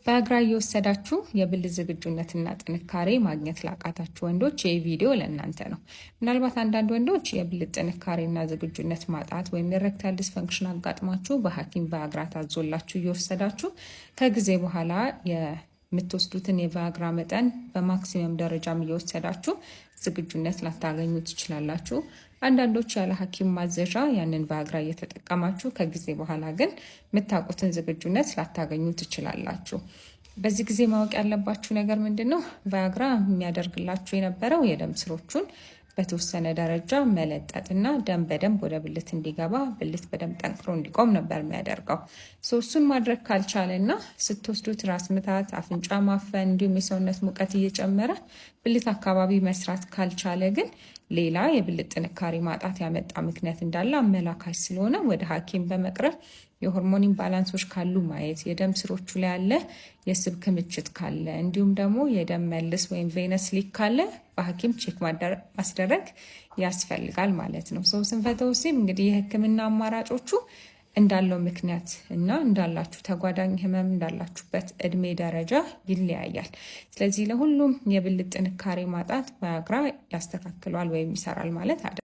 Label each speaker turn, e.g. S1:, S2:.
S1: ቪያግራ እየወሰዳችሁ የብልት ዝግጁነትና ጥንካሬ ማግኘት ላቃታችሁ ወንዶች ይህ ቪዲዮ ለእናንተ ነው። ምናልባት አንዳንድ ወንዶች የብልት ጥንካሬና ዝግጁነት ማጣት ወይም erectile dysfunction አጋጥሟችሁ በሐኪም ቪያግራ ታዞላችሁ እየወሰዳችሁ ከጊዜ በኋላ የምትወስዱትን የቪያግራ መጠን በ maximum ደረጃም እየወሰዳችሁ ዝግጁነት ላታገኙ ትችላላችሁ። አንዳንዶች ያለ ሐኪም ማዘዣ ያንን ቪያግራ እየተጠቀማችሁ ከጊዜ በኋላ ግን የምታውቁትን ዝግጁነት ላታገኙ ትችላላችሁ። በዚህ ጊዜ ማወቅ ያለባችሁ ነገር ምንድን ነው? ቪያግራ የሚያደርግላችሁ የነበረው የደም ስሮቹን በተወሰነ ደረጃ መለጠጥ እና ደም በደንብ ወደ ብልት እንዲገባ፣ ብልት በደንብ ጠንክሮ እንዲቆም ነበር የሚያደርገው። እሱን ማድረግ ካልቻለ እና ስትወስዱት ራስ ምታት፣ አፍንጫ ማፈን እንዲሁም የሰውነት ሙቀት እየጨመረ ብልት አካባቢ መስራት ካልቻለ ግን ሌላ የብልት ጥንካሬ ማጣት ያመጣ ምክንያት እንዳለ አመላካች ስለሆነ ወደ ሐኪም በመቅረብ የሆርሞን imbalance ኦች ካሉ ማየት፣ የደም ስሮቹ ላይ ያለ የስብ ክምችት ካለ እንዲሁም ደግሞ የደም መልስ ወይም venous leak ካለ በሐኪም check ማስደረግ ያስፈልጋል ማለት ነው። So ስንፈተ ወሲብ እንግዲህ የሕክምና አማራጮቹ እንዳለው ምክንያት እና እንዳላችሁ ተጓዳኝ ህመም፣ እንዳላችሁበት እድሜ ደረጃ ይለያያል። ስለዚህ ለሁሉም የብልት ጥንካሬ ማጣት ቪያግራ ያስተካክሏል ወይም ይሰራል ማለት አይደለም።